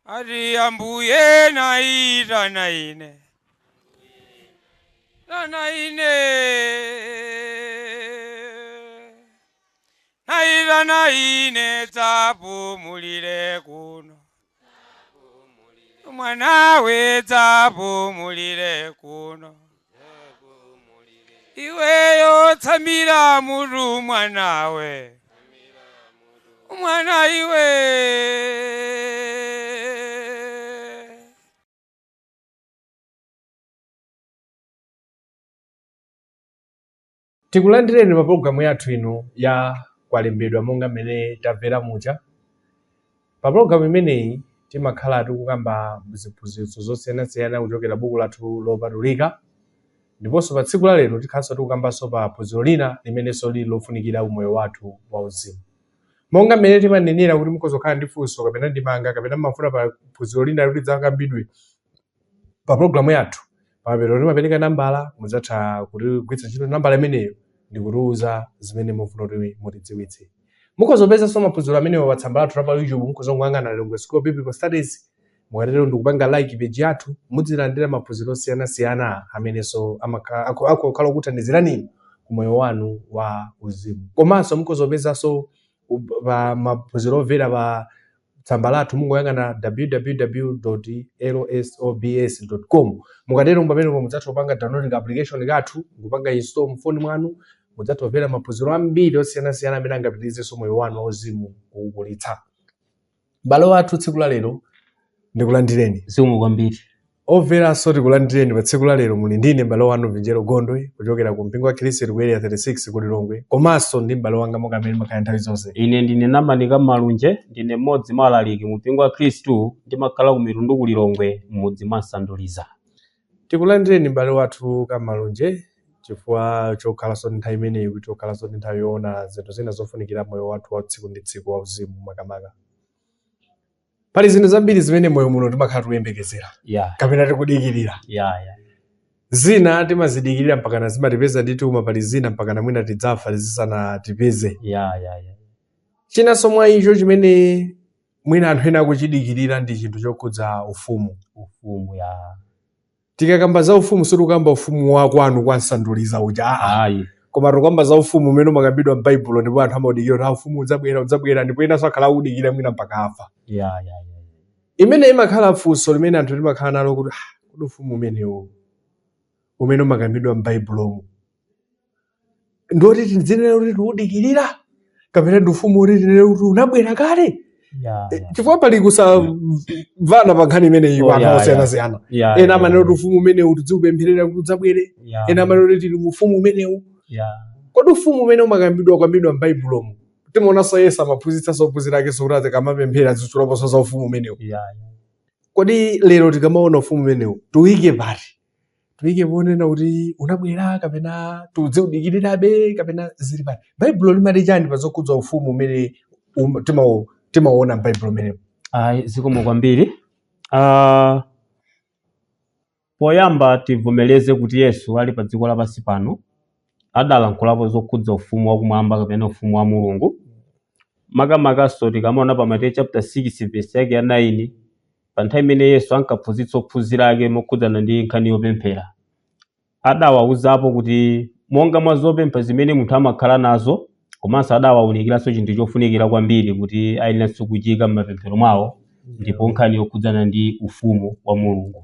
Ati Ambuye naitana ine, tana ine, naitana ine, dzapumulire kuno, mwanawe dzapumulire kuno, iweyo tsamira mutu mwanawe, mwana iwe. Tikulandireni pa pologalamu yathu ino ya Kwalembedwa. Monga mmene tamvera muja, pa pologalamu imeneyi timakhala tikukamba ziphunzitso zosiyanasiyana kuchokera buku lathu lopatulika, ndiponso pa tsiku la lero tikhalanso tikukambanso pa phunziro lina limenenso lili lofunikira umoyo wathu wauzimu. Monga mmene timanenera kuti mukhoza kukhala ndi funso kapena ndemanga kapena mumafuna pa phunziro lina kuti lidzakambidwe pa pologalamu yathu, pamapeto timapereka nambala. Mudzatha kutigwiritsa ntchito nambala imeneyo ndi kutiuza zimene mufuna kuti mutidziwitse. Mukhoza kupezanso maphunziro amenewa pa tsamba lathu la pa YouTube. Mukhoza kuyang'ana Lilongwe School of Biblical Studies. Mukatero ndikupanga like page yathu, mudzilandira maphunziro osiyanasiyana amenenso akukhala okuthandizirani ku moyo wanu wa uzimu. Komanso mukhoza kupezanso pa maphunziro omvera pa tsamba lathu. Mungoyang'ana www.lsobs.com. Mukatero pamenepo mudzatha kupanga downloading application kathu, kupanga install mfoni mwanu. Mudzatha kumvera maphunziro ambiri osiyanasiyana amene angapitirizenso moyo wanu wauzimu kuukulitsa. M'bale wathu, tsiku la lero ndikulandireni. Zikomo kwambiri. Omveranso tikulandireni pa tsiku la lero. Muli ndine m'bale wanu Vinjero Gondwe kuchokera ku mpingo wa Khristu ku Area 36 ku Lilongwe, komanso ndi m'bale wanga monga amene makhala nthawi zonse. Ine ndine Namanika Malunje, ndine mmodzi mwa alaliki mu mpingo wa Khristu, ndimakhala ku Mitundu ku Lilongwe, m'mudzi mwa Nsanduliza. Tikulandireni, m'bale wathu Kamalunje, chifukwa chokhalanso ndi nthawi imeneyi, kuti okhalanso ndi nthawi yoona zinthu zina zofunikira moyo wathu wa tsiku ndi tsiku wa uzimu. Makamaka pali zinthu zambiri zimene moyo muno timakhala tikuyembekezera kapena tikudikirira. Ya ya Zina timazidikirira mpakana zimatipeza ndithu, koma pali zina mpakana mwina tidzafa zisanatipeze. ya ya ya Chinanso mwa icho chimene mwina anthu ena akuchidikirira ndi chinthu chokhudza ufumu. Ufumu, ya. Tikakamba za ufumu, sitikukamba ufumu wa kwanu kwa Nsanduliza uja, aa. Ayi. Koma tikukamba za ufumu umene umakambidwa m'Baibulo, ndipo anthu amaudikira kuti, "Ah, ufumu udzabwera, udzabwera," ndipo enanso akhala akudikira mwina mpaka afa. ya ya ya Imene imakhala funso limene anthu timakhala nalo kuti, ah, kodi ufumu umenewu umene umakambidwa m'Baibulomu ndoti tidzinena kuti tiudikirira, kapena ndi ufumu kuti tinene kuti unabwera kale? Chifukwa pali kusamvana pa nkhani imeneyi anthu osiyanasiyana. Ena amanena kuti ufumu umenewu tidziupempherera kuti udzabwere, ena amanena kuti tili mu ufumu umenewu. Kodi ufumu umene umakambidwa kambidwa m'Baibulomu, timaonanso Yesu amaphunzitsanso ophunzira ake kuti azikamapemphera azitchulaponso za ufumu umenewu. Kodi lero tikamaona ufumu umenewu, tiuyike pati? Tuyike ponena kuti unabwera, kapena tiudziudikirirabe, kapena zili pati? Baibulo limati chani pa zokhudza ufumu umene timauona m'Baibulo umenewu? Ayi, zikomo kwambiri. Poyamba tivomereze kuti Yesu ali pa dziko lapansi pano adalankhulapo zokhudza ufumu wakumwamba kapena ufumu wa Mulungu. Makamakaso tikamaona pa Mateyu chapter 6 verse yake ya 9, pa nthawi imene Yesu ankaphunzitsa ophunzira ake mokhudzana ndi nkhani yopemphera, adawawuzapo kuti monga mwa zopempha zimene munthu amakhala nazo, komanso adawawunikiranso chinthu chofunikira kwambiri kuti ayeneranso kuchiyika m'mapemphero mwawo, ndipo nkhani yokhudzana ndi ufumu wa Mulungu.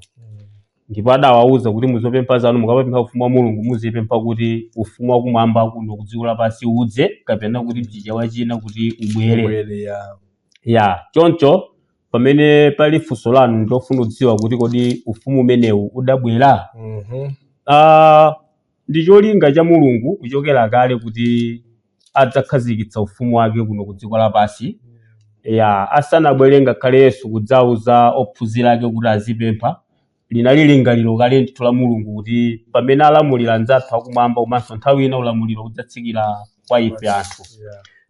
Ndipo adawawuza kuti muzopempha zanu, mukapempha ufumu wa Mulungu, muzipempha kuti ufumu wakumwamba kuno ku dziko lapansi udze, kapena kuti mchichewa china kuti ubwere. Ubwere, ya. Ya, choncho pamene pali funso lanu ndofuna kudziwa kuti kodi ufumu umenewu udabwera? Ndi cholinga cha Mulungu kuchokera kale kuti adzakhazikitsa ufumu wake kuno ku dziko lapansi. Ya, asanabwere ngakhale Yesu kudzauza ophunzira ake kuti azipempha, linali lingaliro kale ndithu la Mulungu kuti pamene alamulira anzathu akumwamba, komanso nthawi ina ulamuliro udzatsikira kwa ife anthu.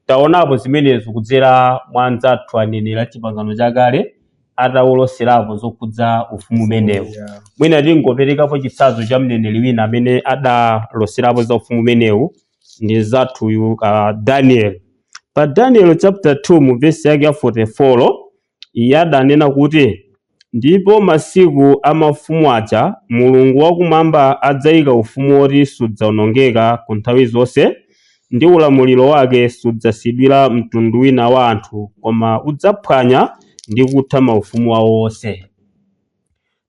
Taonapo zimenezo kudzera mwa anzathu aneneri a Chipangano Chakale atawuloserapo zokhudza ufumu umenewu. Mwina tingoperekapo chitsanzo cha mneneri wina amene adaloserapo za ufumu umenewu, ndi mnzathuyu Daniel. Pa Daniel chapter 2 mu verse yake ya 44. Iye adanena kuti, ndipo masiku a mafumu aja Mulungu wakumwamba adzayika ufumu woti sudzawonongeka ku nthawi zonse, ndi ulamuliro wake sudzasidwira mtundu wina wa anthu, koma udzaphwanya ndi kutha maufumu awo onse.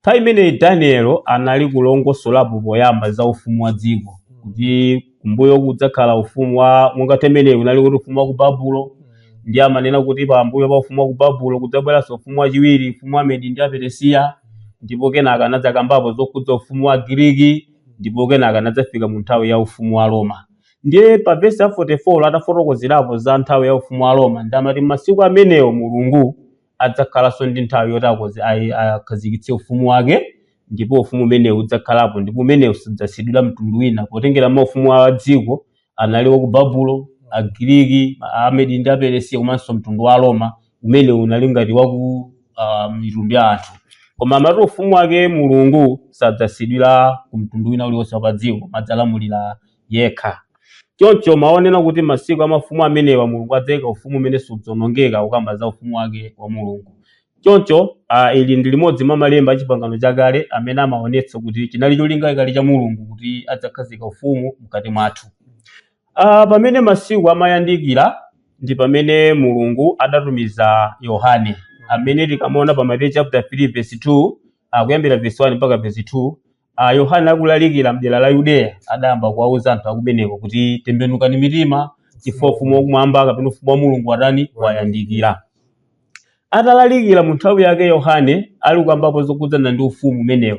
Nthawi imeneyi Danielo anali kulongosolapo poyamba za ufumu wa dziko, kuti kumbuyo kudzakhala ufumu wa monga nthawi imeneyi kunali kuti ufumu wa ku Babulo, ndi amanena kuti pambuyo pa ufumu wa ku Babulo kudzabweranso ufumu wachiwiri, ufumu wa Medi ndi Aperesiya, ndipo kenaka anadzakambapo zokhudza ufumu wa Giriki, ndipo kenaka anadzafika mu nthawi ya ufumu wa Roma. Ndiye pa vesi ya 44 atafotokozerapo za nthawi ya ufumu wa Roma, ndi amati masiku amenewo Mulungu adzakhalanso ndi nthawi yoti akhazikitse ufumu wake, ndipo ufumu umenewu udzakhalapo, ndipo umenewu sudzasidwira mtundu wina, potengera maufumu a dziko anali wa ku Babulo, Agiriki, Amedi ndi Aperesiya, komanso mtundu wa Roma umene unali ngati wa ku mitundu ya anthu. Koma amati ufumu wake Mulungu sadzasidwira ku mtundu wina uliwonse wa pa dziko, koma adzalamulira yekha. Choncho maonena kuti masiku a mafumu amenewa Mulungu adzayika ufumu umene sudzawonongeka, kukamba za ufumu wake wa Mulungu. Choncho ili ndi limodzi mwa malemba a Chipangano Chakale amene amaonetsa kuti chinali cholinga kale cha Mulungu kuti adzakhazika ufumu mkati mwathu. Pamene masiku amayandikira ndi pamene Mulungu adatumiza Yohane, amene tikamaona pa Mateyu chapter 3 verse 2, kuyambira verse 1 mpaka verse 2, Yohane akulalikira mdera la Yudeya adayamba kuwauza anthu akumeneko kuti tembenukani mitima, chifukwa ufumu wakumwamba kapena ufumu wa Mulungu watani, wayandikira. Atalalikira mu nthawi yake Yohane ali kukambapo zokhudzana ndi ufumu umenewo.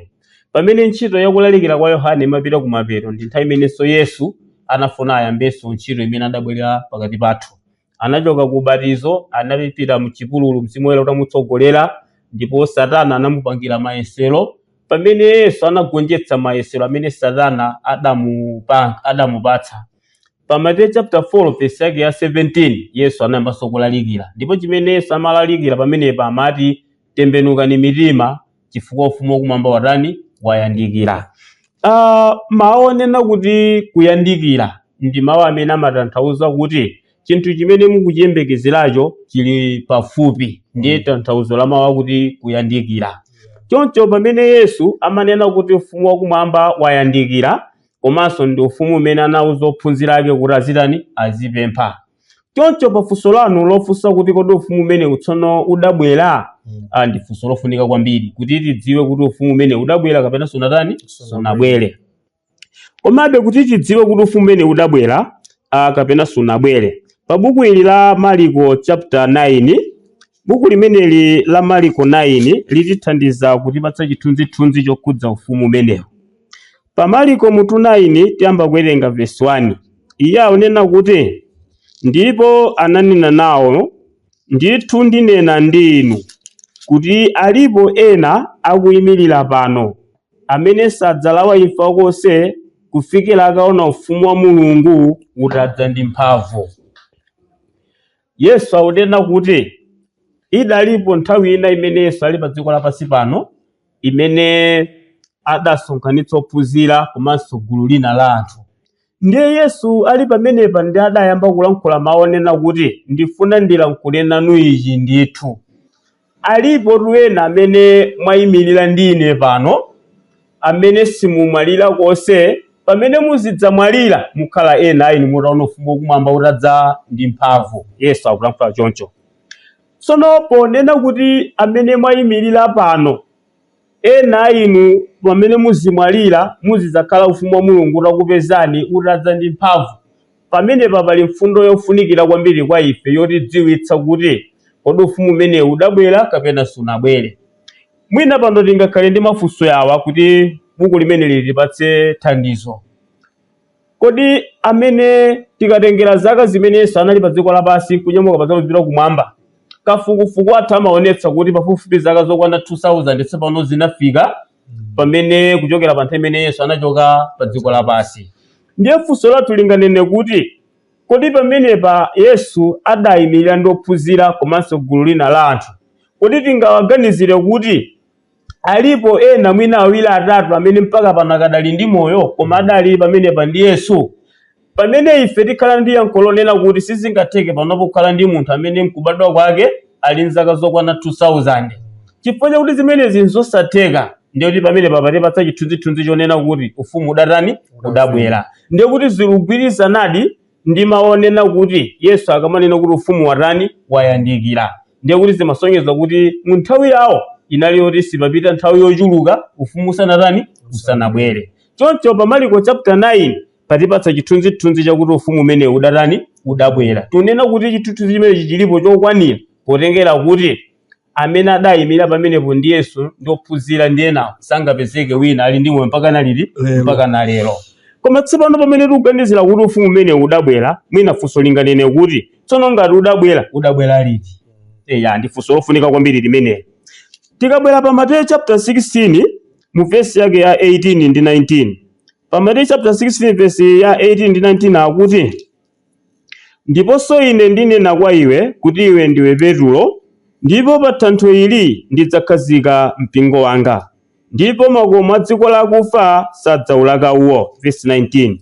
Pamene ntchito yakulalikira kwa Yohane imapita kumapeto, ndi nthawi imenenso Yesu anafuna ayambenso ntchito imene adabwerera pakati pathu. Anachoka ku ubatizo, anapita mu chipululu Mzimu Woyera utamutsogolera, ndipo Satana anamupangira mayesero. Pamene Yesu anagonjetsa mayesero amene Satana adamupatsa. Pa Mateyu chapter 4 verse yake ya 17, Yesu anayambanso kulalikira, ndipo chimene Yesu amalalikira pamenepa amati tembenukani mitima chifukwa ufumu wakumwamba watani, wayandikira. Mawu onena kuti kuyandikira ndi mawu amene amatanthauza kuti chinthu chimene mukuchiyembekezeracho chili pafupi, ndiye tanthauzo la mawu akuti kuyandikira. Choncho pamene Yesu amanena kuti ufumu wakumwamba wayandikira, komanso ndi ufumu umene anauza ophunzira ake kuti azitani, azipempha. Choncho pa funso lanu lofunsa kuti kodi ufumu umene tsono udabwera, ndi funso lofunika kwambiri kuti tidziwe kuti ufumu umene udabwera kapena sunatani, sunabwere. Komabe kuti tidziwe kuti ufumu umene udabwera kapena sunabwere, pa buku ili la Mariko chapter 9, buku limeneli la Mariko 9 litithandiza kutipatsa chithunzithunzi chokhudza ufumu umenewu. Pa Mariko mutu 9 tiyamba kuwerenga verse 1. Iye akunena kuti, ndipo ananena nawo, ndithu ndinena ndi inu, kuti alipo ena akuyimirira pano, amene sadzalawa imfa konse kufikira akaona ufumu wa Mulungu utadza ndi mphamvu. Yesu akunena kuti idalipo nthawi ina imene Yesu ali pa dziko lapansi pano, imene adasonkhanitsa ophunzira komanso gulu lina la anthu. Ndiye Yesu ali pamenepa ndi adayamba kulankhula mawu onena kuti ndifuna ndilankhule nanu ichi ndithu. Alipo ena amene mwayimirira ndi ine pano, amene simumwalira konse, pamene muzidzamwalira mukhala ena inu mutaona ufumu wakumwamba utadza ndi mphamvu. Yesu akulankhula choncho. Tsono ponena kuti amene mwayimirira pano, ena inu pamene muzimwalira muzidzakhala ufumu wa Mulungu utakupezani utadza ndi mphamvu. Pamenepa pali mfundo yofunikira kwambiri kwa ife yotidziwitsa kuti kodi ufumu umenewu udabwera kapena sunabwere. Mwina pano tingakhale ndi mafunso awa kuti buku limene litipatse thandizo. Kodi amene tikatengera zaka zimene Yesu anali pa dziko lapansi kunyamuka pa dziko kupita kumwamba, kafukufuku athu amaonetsa kuti pafupifupi zaka zokwana 2000 tsopano zinafika pamene kuchokera pa nthawi imene Yesu anachoka pa dziko lapansi. Ndiye funso lathu linganene kuti kodi pamenepa Yesu adayimirira ndi ophunzira komanso gulu lina la anthu, kodi tingawaganizire kuti alipo ena mwina awiri atatu amene mpaka pano akadali ndi moyo koma adali pamenepa ndi Yesu? Pamene ife tikhala ndi yankho lonena kuti sizingatheke panopo kukhala ndi munthu amene mkubadwa kwake ali nzaka zokwana 2000. Chifukwa chakuti zimenezi nzosatheka, ndiye kuti pamene papatipatsa chithunzithunzi chonena kuti ufumu udatani? Udabwera. Ndiye kuti zikugwirizanadi ndi maonena kuti Yesu akamanena kuti ufumu watani? Wayandikira. Ndiye kuti zimasonyeza kuti mu nthawi yawo inali yoti sipapita nthawi yochuluka ufumu usanatani? Usanabwere. Choncho pa Mariko chapter 9 patipatsa chithunzithunzi chakuti ufumu umenewu udatani? Udabwera. Tunena kuti chithunzithunzi chimenechi chilipo chokwanira potengera kuti amene adayimira pamenepo ndi Yesu ndi ophunzira ndi enawo, sangapezeke wina ali ndi moyo mpaka naliti? Lero. Mpaka na lero. Koma tsopano pamene tikuganizira kuti ufumu umenewu udabwera, mwina funso linganene kuti tsono ngati udabwera, udabwera liti? Eya, ndi funso lofunika kwambiri limeneli. Tikabwera pa Mateyu chapter 16 mu vesi yake ya 18 ndi 19, pa Mateyu chapter 16 vesi ya 18 ndi 19 akuti, ndiponso ine ndinena kwa iwe kuti iwe ndiwe Petulo, ndipo pa thanthwe ili ndidzakhazika mpingo wanga, ndipo makomo a dziko lakufa sadzawulaka uwo. Verse 19,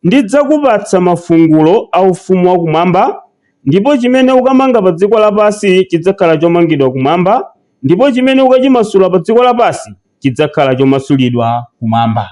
ndidzakupatsa mafungulo a ufumu wakumwamba, ndipo chimene ukamanga pa dziko lapansi chidzakhala chomangidwa kumwamba, ndipo chimene ukachimasula pa dziko lapansi chidzakhala chomasulidwa kumwamba.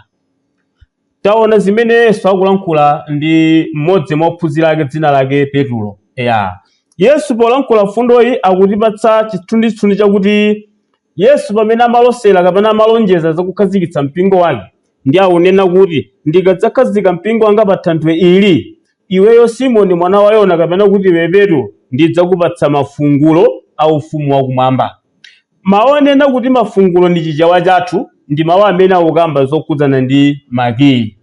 Taona zimene Yesu akulankhula ndi mmodzi mwa ophunzira ake dzina lake Petulo. Eya, Yesu polankhula fundoyi akutipatsa chithunzithunzi chakuti Yesu pamene amalosera kapena amalonjeza zakukhazikitsa mpingo wake, ndi akunena kuti ndikadzakhazika mpingo wanga pa thanthwe ili, iweyo Simoni mwana wa Yona kapena kuti iwe Petro, ndidzakupatsa mafungulo a ufumu wakumwamba. Mawu onena kuti mafungulo ndi Chichewa chathu ndi mawu amene akukamba zokhudzana ndi makiyi.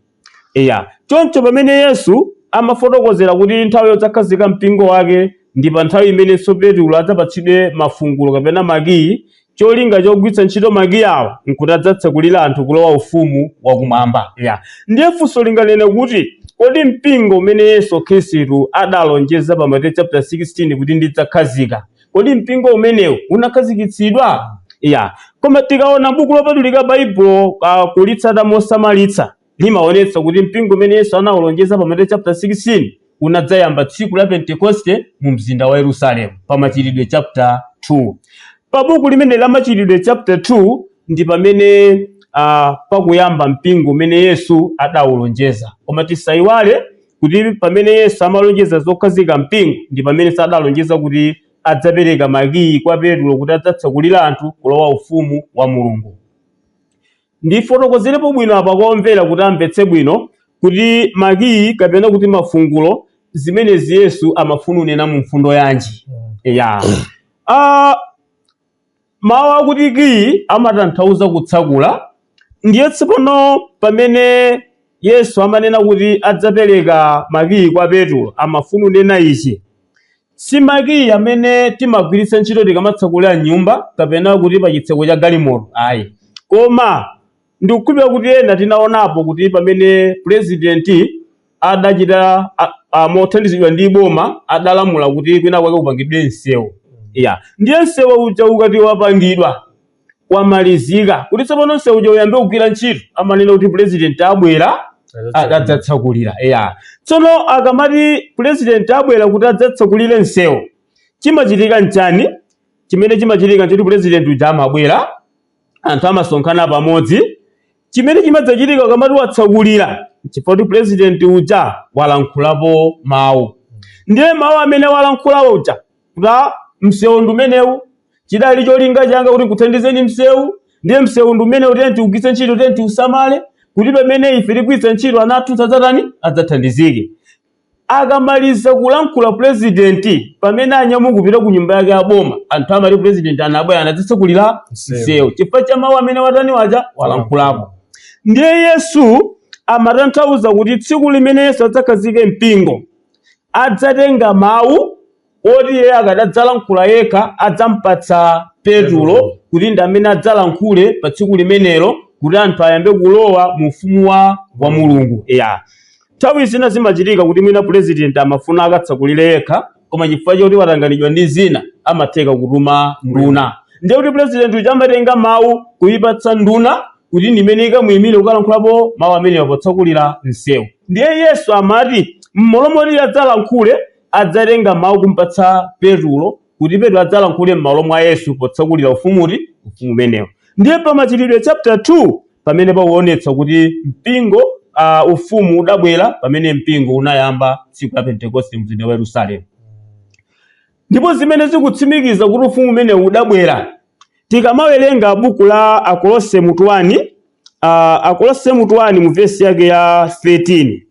Eya, choncho pamene Yesu amafotokozera kuti nthawi yodzakhazika mpingo wake ndi pa nthawi imenenso Petulo adzapatsidwe mafungulo kapena makiyi, cholinga chogwiritsa ntchito makiyi awa nkuti adzatsekulira anthu kulowa ufumu wakumwamba. Eya, ndiye funso linganene kuti kodi mpingo umene Yesu Khristu adalonjeza pa Mateyu chapter 16 kuti ndidzakhazika, kodi mpingo umenewu unakhazikitsidwa? Ya, koma tikaona buku lopatulika Baibulo kulitsata mosamalitsa, limaonetsa kuti mpingo umene Yesu anawulonjeza pa Mateyu chapter 16 unadzayamba tsiku la Pentekoste mu mzinda wa Yerusalemu pa Machitidwe chapter 2. Pa buku limene la Machitidwe chapter 2 ndi pamene pakuyamba mpingo umene Yesu adawulonjeza. Koma tisayiwale kuti pamene Yesu amalonjeza zokhazika mpingo ndi pamene sadalonjeza kuti adzapereka makiyi kwa Petulo kuti adzatsekulira anthu kulowa ufumu wa Mulungu. Ndifotokozerepo bwino apa kwa omvera kuti amvetse bwino kuti makiyi kapena kuti mafungulo zimenezi Yesu amafuna kunena mu mfundo yanji. Ya. Mawu akuti kiyi amatanthauza kutsakula. Ndiye tsopano pamene Yesu amanena kuti adzapereka makiyi kwa Petulo, amafuna kunena ichi: si makiyi amene timagwiritsa ntchito tikamatsakulira nyumba kapena kuti pa chitseko cha galimoto, ayi. Koma ndikukhulupirira kuti ena tinaonapo kuti pamene purezidenti adachita mothandizidwa ndi boma adalamula kuti kwina kwake kupangidwe msewu. Ya, ndiye msewu uja ukati wapangidwa, wamalizika, kuti tsopano msewu uja uyambe kugwira ntchito, amanena kuti purezidenti abwera adzatsakulira. Ya, tsono akamati purezidenti abwera kuti adzatsakulire msewu, chimachitika nchani? Chimene chimachitika nchoti purezidenti uja amabwera, anthu amasonkhana pamodzi. Chimene chimadzachitika ukamati watsakulira, chifukwa kuti purezidenti uja walankhulapo mawu. Ndiye mawu amene walankhulawo uja kuti msewu ndi umenewu, chidali cholinga changa kuti nkuthandizeni msewu, ndiye msewu ndi umenewu, tiye tiugwiritse ntchito, tiye tiusamale kuti pamene ife tigwiritsa ntchito ana athu adzatani, adzathandizike. Akamaliza kulankhula purezidenti, pamene anyamuka kupita ku nyumba yake ya boma, anthu amati purezidenti anabwera anadzatsekulira msewu chifukwa cha mawu amene watani waja walankhulapo. Ndiye Yesu amatanthauza kuti tsiku limene Yesu adzakhazike mpingo, adzatenga mawu oti iye akadadzalankhula yekha adzampatsa Petulo kuti ndi amene adzalankhule pa tsiku limenelo kuti anthu ayambe kulowa mu ufumu wa Mulungu. Ya, nthawi zina zimachitika kuti mwina purezidenti amafuna akatsakulire yekha, koma chifukwa choti watanganidwa ndi zina amatheka kutuma nduna. Ndiye kuti purezidenti uja amatenga mawu kuyipatsa nduna kuti ndimene ikamuyimire kukalankhulapo mawu amenewa potsakulira msewu. Ndiye Yesu amati mmalo moti adzalankhule, adzatenga mawu kumpatsa Petulo Kuti Petro adzalankhule m'malo mwa Yesu potsakulira ufumuti ufumu umenewo. Ndiye pa Machitidwe chapter 2 pamene pakuonetsa kuti mpingo ufumu udabwera pamene mpingo unayamba tsiku la Pentekoste mzinda wa Yerusalemu. Ndipo zimene zikutsimikiza kuti ufumu umenewu udabwera, tikamawerenga buku la Akolose mutu 1, Akolose mutu 1 mu vesi yake ya 13,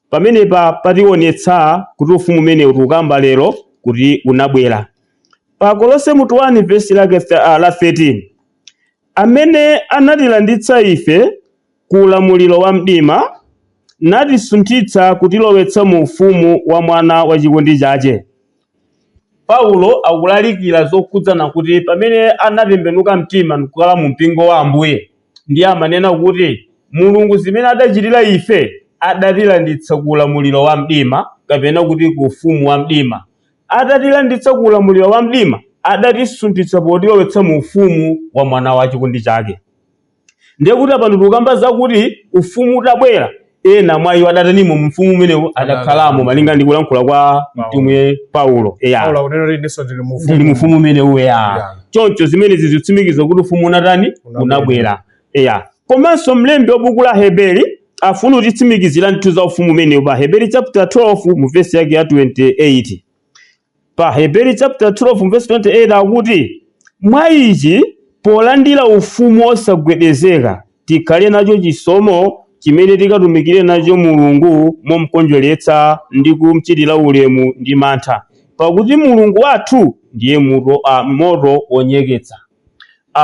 pamenepa pationetsa kuti ufumu umenewu tikukamba lero kuti unabwera. Pa Akolose mutu 1 vesi lake la 13, amene anatilanditsa ife ku ulamuliro wa mdima, natisunthitsa kutilowetsa mu ufumu wa mwana wa chikondi chache. Paulo akulalikira zokhudzana kuti pamene anatembenuka mtima nkukhala mu mpingo wa Ambuye, ndiye amanena kuti Mulungu zimene adachitira ife, adatilanditsa ku ulamuliro wa mdima, kapena kuti ku ufumu wa mdima. Atatilanditsa ku ulamuliro wa mdima, adatisunthitsa potilowetsa mu ufumu wa mwana wa chikondi chake. Ndiye kuti apano tikukamba zakuti ufumu udabwera, ena mwa iwo adatanimo mu ufumu umenewu, adakhalamo, malinga ndi kulankhula kwa mtumwi Paulo. Eya. Paulo akunena kuti inenso ndili mu Ndili mu ufumu umenewu, eya. Choncho zimenezi zikutsimikiza kuti ufumu unatani? Unabwera. Unabwera, eya. Komanso mlembi wa buku la Heberi afuna kutitsimikizira ndithu za ufumu umenewu pa Heberi chapter 12 mu vesi yake ya 28. Pa Heberi chapter 12 verse 28 akuti, mwa ichi polandira ufumu osagwedezeka tikhale nacho chisomo chimene tikatumikire nacho Mulungu momkondweretsa ndi kumchitira ulemu ndi mantha, pakuti Mulungu wathu ndiye moto wonyeketsa.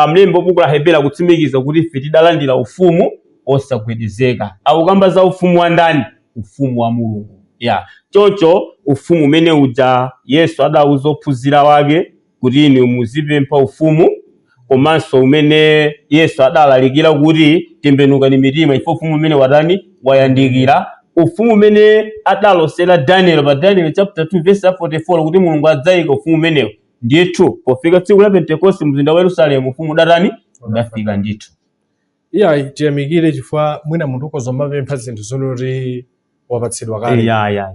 Mlembi wa buku la Heberi akutsimikiza kuti ife tidalandira ufumu osagwedezeka. Akukamba za ufumu wa ndani? Ufumu wa Mulungu. Ya, choncho ufumu umene uja Yesu adauza ophunzira wake kuti inu muzipempha ufumu, komanso umene Yesu adalalikira kuti tembenukani mitima ife ufumu umene watani? Wayandikira. Ufumu umene adalosera Daniel pa Daniel chapter 2 verse 44 kuti Mulungu adzayika ufumu umenewo. Ndithu pofika tsiku la Pentekoste mzinda wa Yerusalemu ufumu udatani? Udafika ndithu. Iyayi, tiyamikire chifukwa mwina munthu ukhoza kumapempha zinthu zoti wapatsidwa kale. Ya.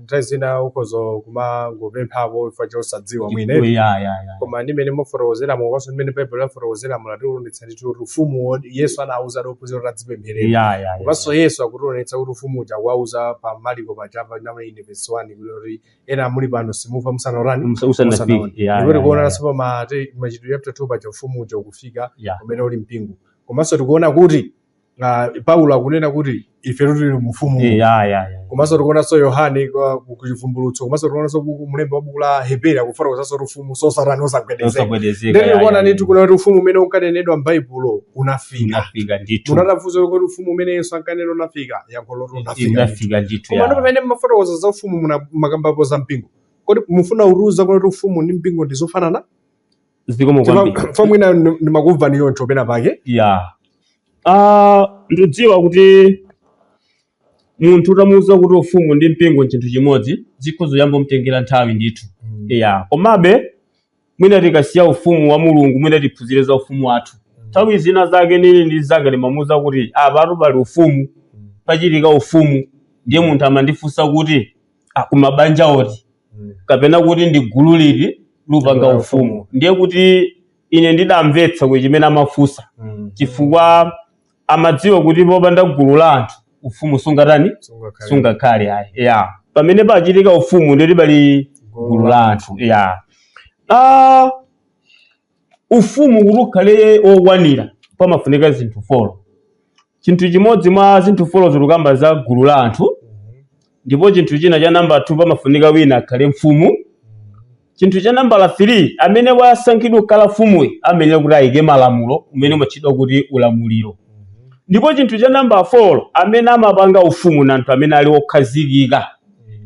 Nthawi zina ukhoza kumangopemphapo chifukwa chosadziwa mwina. Ya. Koma ndi mmene mufotokozeramo komanso ndi mmene Baibulo lafotokozeramo, lationetsa ndithu kuti ufumu Yesu anawuza ophunzira kuti adzipempherera. Ya. Komanso Yesu akutionetsa kuti ufumu uja akuwauza pa Mariko pa chapter number 9 verse 1 kuti ena muli pano simufa musanatani? Usanafike. Ya. Ndipo ya, tikuonanso pa Machitidwe chapter 2 paja ufumu uja ukufika umene uli mpingo. Komanso tikuona kuti Paulo akunena kuti ife tili mu ufumu. Ya. Komanso tikuonanso Yohane ku Chivumbulutso, komanso tikuonanso buku mlembi wa buku la Heberi akufotokozanso kuti ufumu sosatani? Osagwedezeka. Osagwedezeka. Ndiye tikuona ndithu kuna kuti ufumu umene unkanenedwa m'Baibulo unafika. Unafika ndithu. Munthu atafunsa kuti ufumu umene Yesu ankanena unafika, yankho loti unafika ndithu. Unafika ndithu. Koma Ya. pamene mumafotokoza za ufumu mumakambapo za mpingo. Kodi mufuna kutiuza kuti ufumu ndi mpingo ndi zofanana? Zikomo kwambiri. Chifukwa mwina ndimakumvani choncho pena pake. Ya, ndikudziwa kuti munthu utamuuza kuti ufumu ndi mpingo nchinthu chimodzi, zikhoza kuyamba kumtengera nthawi ndithu. Ya, komabe mwina tikasiya ufumu wa Mulungu, mwina tiphunzire za ufumu wathu. Nthawi zina zake nini ndi zake ndimamuuza kuti apatu pali ufumu, pachitika ufumu. Ndiye munthu amandifunsa kuti kumabanja oti kapena kuti ndi gulu liti lupanga ufumu? Ndiye kuti ine ndidamvetsa kuti chimene amafunsa, chifukwa amadziwa kuti popanda gulu la anthu ufumu sungatani? Sungakhale ayi. Ya, pamene pachitika ufumu ndiyoti pali gulu la anthu. Ya, ufumu kuti ukhale wokwanira pamafunika zinthu four. Chinthu chimodzi mwa zinthu four zikukamba za gulu la anthu. Ndipo chinthu china cha namba 2, pamafunika wina akhale mfumu. Chinthu cha nambala 3, amene wasankhidwa kukhala mfumuyi amene kuti ayike malamulo, umene umatchedwa kuti ulamuliro. Ndipo chinthu cha namba 4, amene amapanga ufumu na anthu amene ali okhazikika.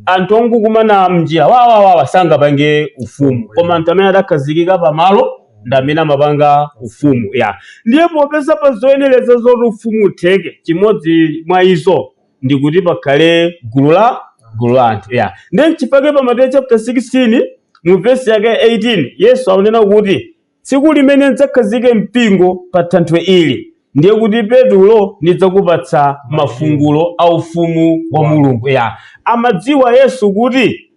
Anthu ongokumana mnjira wawawawa sangapange ufumu, koma anthu amene adakhazikika pamalo ndi amene amapanga ufumu. Ya, ndiye popeza pa zoyenereza zoti ufumu utheke, chimodzi mwa izo ndi kuti pakhale gulu la anthu. Ya, ndiye nchifukwa pa Mateyu chapter 16 mu vesi yake 18 Yesu akunena kuti tsiku limene ndidzakhazike mpingo pa thanthwe ili, ndiye kuti Petulo ndidzakupatsa mafungulo a ufumu wa Mulungu. Ya, amadziwa Yesu kuti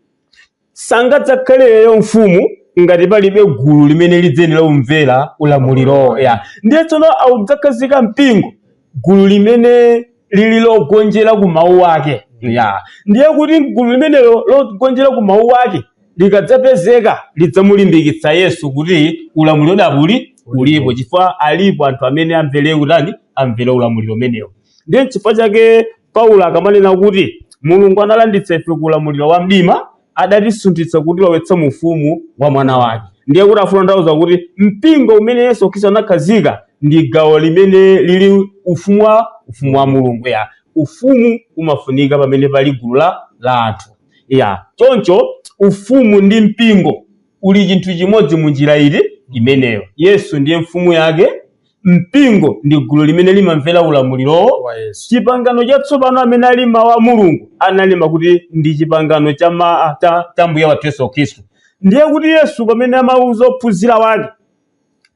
sangadzakhaleyo mfumu. Ngati palibe gulu limene lidzayenera kumvera ulamuliro ya. Ndiye tsono akudzakhazika mpingo, gulu limene lili logonjera ku mawu ake ya. Ndiye kuti gulu limenelo logonjera ku mawu ake likadzapezeka, lidzamulimbikitsa Yesu kuti ulamuliro dabuli ulipo, chifukwa alipo anthu amene amvere kutani, amvere ulamuliro umenewo. Ndiye chifukwa chake Paulo akamanena kuti Mulungu analanditsa ife ku ulamuliro wa mdima, adatisunthitsa kutilowetsa mu ufumu wa mwana wake, ndiye kuti afuna kutanthauza kuti mpingo umene Yesu Khristu anakhazika ndi gawo limene lili ufumu wa Mulungu ya. Ufumu umafunika pamene pali gulu la anthu ya. Choncho ufumu ndi mpingo uli chinthu chimodzi mu njira iti imeneyo. Yesu ndiye mfumu yake, mpingo ndi gulu limene limamvera ulamuliro wa Yesu. Chipangano chatsopano, amene ali mawu a Mulungu, analemba kuti ndi chipangano cha mbuye wathu Yesu Khristu. Ndiye kuti Yesu pamene amauza ophunzira wake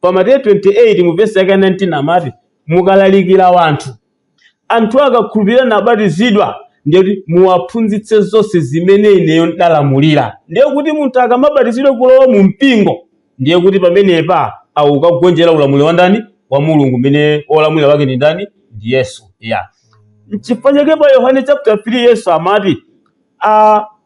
pa Mateyu 28 mu vesi yake 19, amati mukalalikira wanthu, anthu akakhulupirira nabatizidwa, ndiye kuti muwaphunzitse zonse zimene ineyo ndalamulira. Ndiye kuti munthu akamabatizidwa kulowa mu mpingo, ndiye kuti pamenepa akukagonjera ulamuliro wa ndani? Wa Mulungu, umene olamulira wake ndi ndani? Ndi Yesu ya. Nchifukwa chake pa Yohane chapter 3 Yesu amati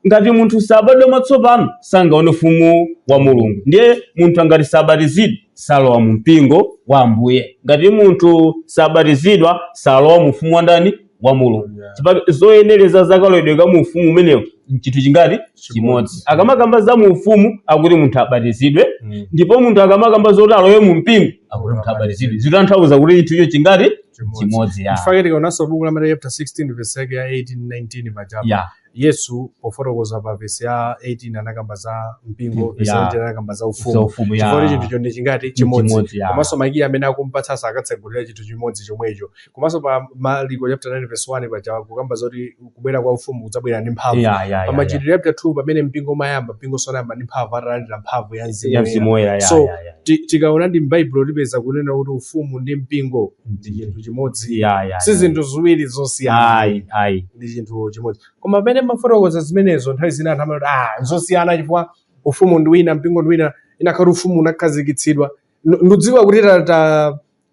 ngati munthu sabadwa mwatsopano sangaone ufumu wa Mulungu. Ndiye munthu angati sabatizidwa salowa mu mpingo wa Ambuye. Ngati munthu sabatizidwa salowa mu ufumu wa ndani? Wa Mulungu. Chifukwa zoyenereza zakalowedwe ka mu ufumu umenewo nchinthu chingati? Chimodzi. Akamakamba za mu ufumu akuti munthu abatizidwe, ndipo munthu akamakamba zoti alowe mu mpingo akuti munthu abatizidwe. Zitanthauza kuti chinthucho chingati? Chimodzi ya. Chifukwa tikaonanso buku la Mateyu chapter 16 verse yake ya 18 19 pajapo, Yesu pofotokoza pa verse ya 18 anakamba za mpingo, verse 19 anakamba za za ufumu. Ufumu ya. Chifukwa chinthu cho ndi chingati? Chimodzi. Chimodzi ya. Komanso makiyi amene akumpatsa sakatsegulira chinthu chimodzi chomwecho. Komanso pa Mariko chapter 9 verse 1 paja kukamba zoti kubwera kwa ufumu kudzabwera ndi mphamvu. Pa Machitidwe chapter 2, pamene mpingo umayamba, mpingo sonayamba ndi mphamvu atalandira mphamvu ya Mzimu ya Woyera. Mzimu Woyera ya. So ya, ya. Tikaona ndi m'Baibulo tipeza kunena kuti ufumu ndi mpingo ndi chinthu chimodzi, si zinthu ziwiri zosiyana. Ayi, ayi. Ndi chinthu chimodzi. Koma pamene mafotokoza zimenezo, nthawi zina anthu amati, ah, zosiyana chifukwa ufumu ndi wina, mpingo ndi wina, inakhala ufumu unakhazikitsidwa. Ndudziwa kuti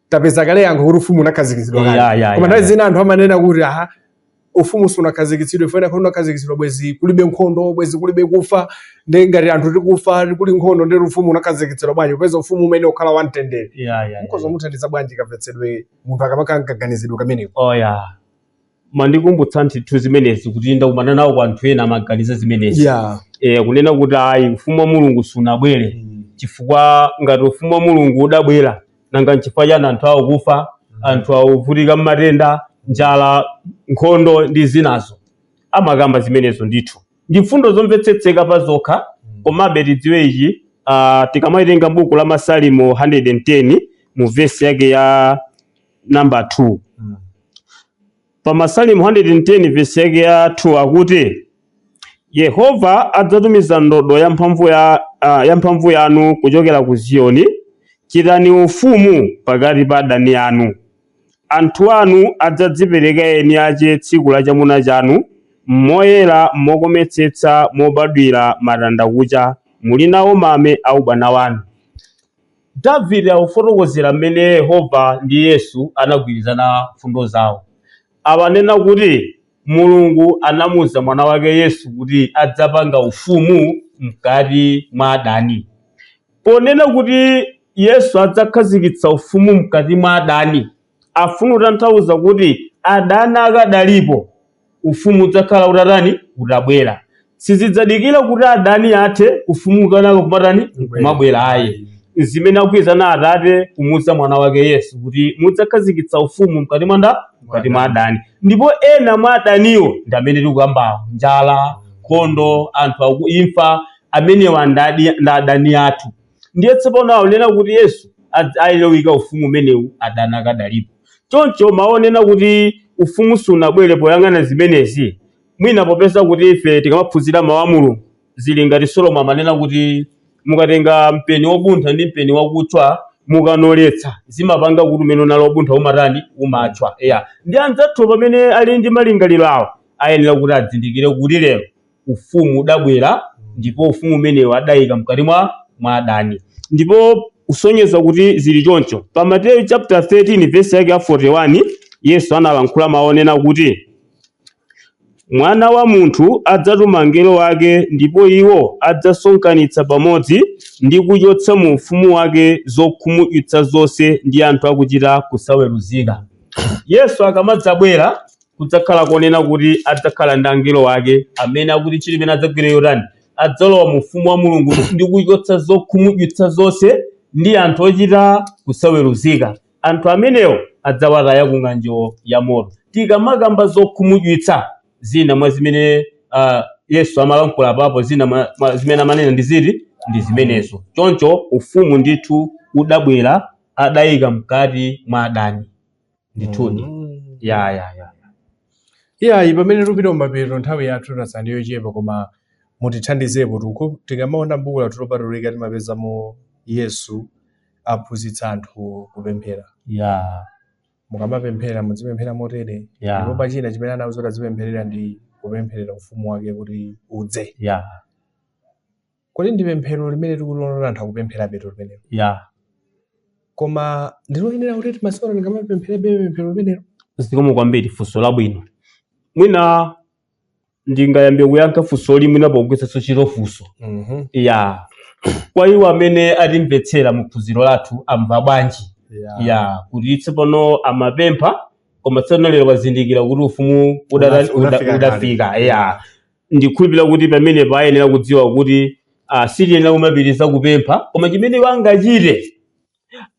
tapeza kale yankho kuti ufumu unakhazikitsidwa kale, koma nthawi zina anthu amanena kuti, aha, ufumu sunakhazikitsidwe, fena kuti unakhazikitsidwa bwezi kulibe nkhondo, bwezi kulibe kufa. Ndi ngati anthu tikufa, kuli nkhondo, ndi ufumu unakhazikitsidwa bwanji popeza ufumu umene ukhala wamtendere? Mukhoza muthandiza bwanji kamvetsedwe munthu akamakhala nkaganizidwe kameneko? Oh ya, mandikumbutsa ntchito zimenezi kuti ndakumana nawo kwa anthu ena amaganiza zimenezi, kunena kuti ayi, ufumu wa Mulungu sunabwere, chifukwa ngati ufumu wa Mulungu udabwera, nanga nchifukwa chani anthu awo kufa, anthu akuvutika mmatenda, njala, nkhondo ndi zinazo? Amakamba zimenezo ndithu ndi mfundo zomvetsetseka pa zokha. Komabe tidziwe ichi, tikamaitenga buku la Masalimo 110 mu vesi yake ya namba 2, pa Masalimo 110 vesi yake ya 2 akuti, "Yehova adzatumiza ndodo ya mphamvu yanu kuchokera ku Ziyoni. Chitani ufumu pakati pa adani anu. Anthu anu adzadzipereka eni ache tsiku la chamuna chanu, moyera mokometsetsa mobadwira matandakucha, muli nawo mame a ubwana wanu." Davide akufotokozera mmene Yehova ndi Yesu anagwirizana mfundo zawo. Awanena kuti Mulungu anamuwuza mwana wake Yesu kuti adzapanga ufumu mkati mwa adani. Ponena kuti Yesu adzakhazikitsa ufumu mkati mwa adani, afuna kutanthauza kuti adani akadalipo, ufumu udzakhala utatani? Utabwera. Sizidzadikira kuti adani athe, ufumu kanako kumatani? Kumabwera, ayi. Zimene akugwirizana Atate kumuwuza mwana wake Yesu kuti mudzakhazikitsa ufumu mkati mwa nda mkati mwa adani. Ndipo ena mwa adaniwo ndi amene tikukambawo: njala, nkhondo, anthu akuimfa. Amenewa ndi adani athu. Ndiye tsopano akunena kuti Yesu ayewika ufumu umenewu adani akadalipo. Choncho maonena kuti ufumu sunabwere poyang'ana zimenezi, mwina popeza kuti ife tikamaphunzira mawu a Mulungu zili ngati Solomo amanena kuti mukatenga mpeni wobuntha ndi mpeni wakuthwa, mukanoletsa, zimapanga kuti umene unali wobuntha umatani? Umathwa ya. Ndi anzathu pamene ali ndi malingaliro awo ayenera kuti adzindikire kuti lero ufumu udabwera, ndipo ufumu umenewu adayika mkati mwa mwa adani. Ndipo kusonyeza kuti zili choncho, pa Mateyu chapter 13 verse yake ya 41, Yesu analankhula mawu onena kuti Mwana wa munthu adzatuma angelo ake, ndipo iwo adzasonkhanitsa pamodzi ndi kuchotsa mu ufumu wake zokhumudwitsa zonse ndi anthu akuchita kusaweruzika. Yesu akamadzabwera kudzakhala konena kuti adzakhala ndi angelo ake amene akuti ntchito imene adzagwira yotani, adzalowa mu ufumu wa Mulungu ndi kuchotsa zokhumudwitsa zonse ndi anthu ochita kusaweruzika. Anthu amenewo adzawataya ku ng'anjo ya moto. Tikamakamba zokhumudwitsa, zina mwa zimene Yesu amalankhula apapo, zina mwa zimene amanena ndi ziti, ndi zimenezo. Choncho ufumu ndithu udabwera, adayika mkati mwa adani ndithudi. Ya. Iyayi, pamene tikupita kumapeto, nthawi yathu tatsala ndi yochepa, koma mutithandizepo tuko. Tikamaona m'buku lathu lopatulika timapezamo Yesu aphunzitsa anthu kupemphera. Mukamapemphera muzipemphera motere. Ndipo pachina chimene anawuza kuti azipempherera ndi kupempherera ufumu wake kuti udze. Kodi ndi pemphero limene tikulondola anthu akupempherabe limenelo? Koma ndiloyenera kuti masiku ano tingamapempherebe pemphero limenelo? Zikomo kwambiri, funso labwino. Mwina ndingayambe kuyankha funsoli mwina pogwiritsanso ntchito funso. Ya, kwa iwo amene atimvetsera mu phunziro lathu, amva bwanji? Ya, kuti tsopano amapempha, koma tsopano lero wazindikira kuti ufumu Unafika kale. Udafika. Ya, ndikhulupirira kuti pamenepo ayenera kudziwa kuti sitiyenera kumapitiriza kupempha, koma chimene iwo angachite,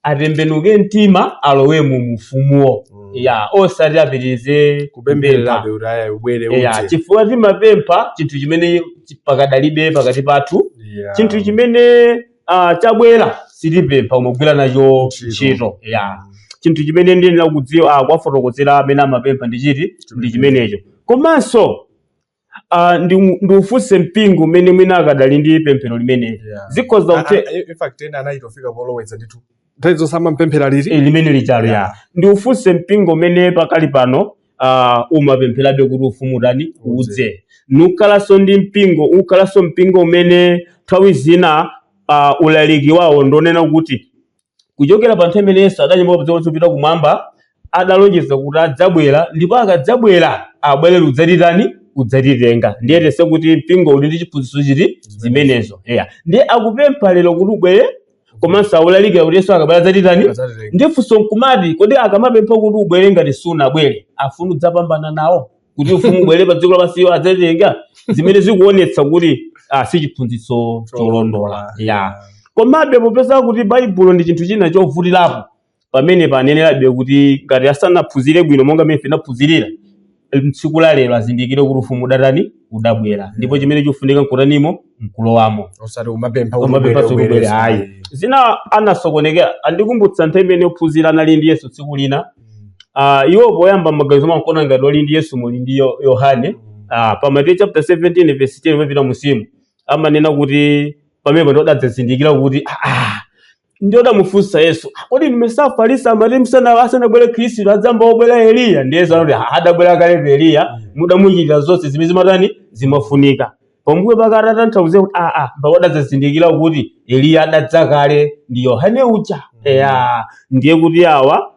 atembenuke mtima, alowe mu ufumuwo. Ya, osati apitirize kupempha. Kupemphererabe kuti aya ubwere, Ya, udze. chifukwa timapempha chinthu chimene pakadalibe pakati pathu. Chinthu chimene chabwera sitipempha, umagwira nacho Ntchito. ntchito. Ya, chinthu chimene ndiyenera kudziwa, kwafotokozera amene amapempha ndi chiti, ndi chimenecho. Komanso ndiufunse mpingo umene mwina akadali ndi pemphero limeneli. Zikhoza In fact, ena anachitofika polowetsa ndithu, nthawi zonse amapemphera liti? Limene lichalo. Ya, ndiufunse mpingo umene pakali pano umapempherabe kuti ufumu utani? Udze. Nukhalanso ndi mpingo, ukhalanso mpingo umene nthawi zina ulaliki wawo ndonena kuti kuchokera pa nthawi imene Yesu adanyamuka pa dziko kupita kumwamba, adalonjeza kuti adzabwera, ndipo akadzabwera abwere udzatitani? Udzatitenga. Ndiye tese kuti mpingo uli ndi chiphunzitso chiti? Zimenezo. Yeah. Ndiye akupempha lero kuti ubwere, komanso awulalikira kuti Yesu akabwera adzatitani? Adzatitenga. Ndiye funso nkumati, kodi akamapempha kuti ubwere ngati sunabwere, afuna udzapambana nawo kuti ufumu ubwere pa dziko lapansi, iwo adzatitenga? Zimene zikuonetsa kuti si chiphunzitso cholondola. Ya, komabe popeza kuti Baibulo ndi chinthu china chovutirapo, pamene panenerabe kuti ngati asanaphunzire bwino monga mmene tinaphunzirira mtsiku la lero, azindikire kuti ufumu udatani? Udabwera, ndipo chimene chikufunika nkutanimo? Nkulowamo. Osati kumapempha kuti Kumapempha ubwere, ubwere, ayi. Zina anasokonekera. Andikumbutsa nthawi imene ophunzira anali ndi Yesu tsiku lina. Iwo poyamba maganizo mankona ngati oli ndi Yesu muli ndi Yohane. Pa Mateyu chapter 17 verse 10 mapita musimu, amanena kuti pamenepo ndi adadzazindikira kuti ndiye adamufunsa Yesu, "Ah, kodi inu Afarisi amati msana asanabwere Khristu adzamba wobwera Eliya?" Ndiye Yesu anati, "Ah, adabwera kale Eliya, mudamuchitira zonse zimene zimatani? Zimafunika." Pambuyo pake atatanthauza kuti mpaka adadzazindikira kuti Eliya adadza kale ndi Yohane uja. Eya, ndiye kuti awa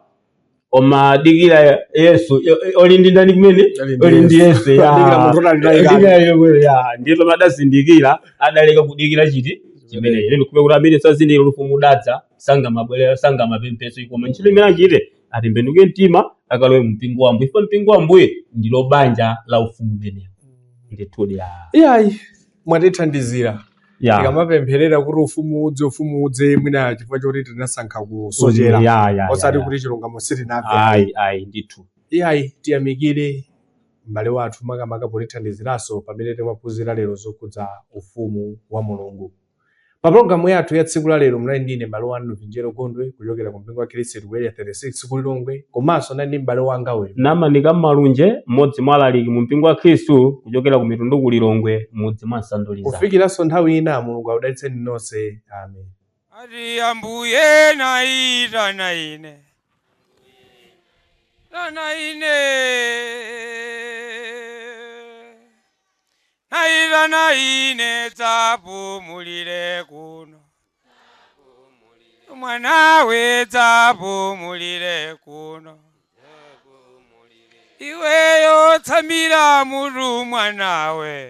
omadikira Yesu oli ndi ndani kumene? Ali ndi Oli ndi Yesu. Yesu, ya. Adikira munthu unali naye kale. Adikira yemwe, ya. Ndiye pamene adazindikira, adaleka kudikira chiti? Chimenechi. Lero kume kuti amene sazindikira kuti ufumu udadza sangamabwerera, sangamapempheso, koma ntchito imene achite, atembenuke mtima, akalowe mpingo wa Ambuye, chifukwa mpingo wa Ambuye ndilo banja la ufumu umenewo ndithudi. Ya. Iyayi, mwatithandizira. Ya. Tikamapempherera kuti ufumu udze, ufumu udze, mwina chifukwa choti tinasankha kusochera, Ya. osati ya. kuti chilungamo sitinamve. Ayi, ndithu. Iyayi, tiyamikire m'bale wathu makamaka potithandiziranso pamene timaphunzira lero zokhudza ufumu wa Mulungu. Pa pologalamu yathu ya tsiku la lero munali ndine m'bale wanu Vinjero Gondwe kuchokera ku mpingo wa Khristu ku Area 36 ku Lilongwe, komanso nali ndi m'bale wanga uyu Namanika Malunje, mmodzi mwa alaliki mu mpingo wa Khristu kuchokera ku mitundu ku Lilongwe, mudzi mwa Nsanduliza. Kufikiranso nthawi ina, Mulungu akudalitseni nonse. Amen. Ati Ambuye naitana ine, tana ine, naitana ine, dzapumulire kuno. Mwanawe dzapumulire kuno. Iweyo tsamira mutu mwanawe.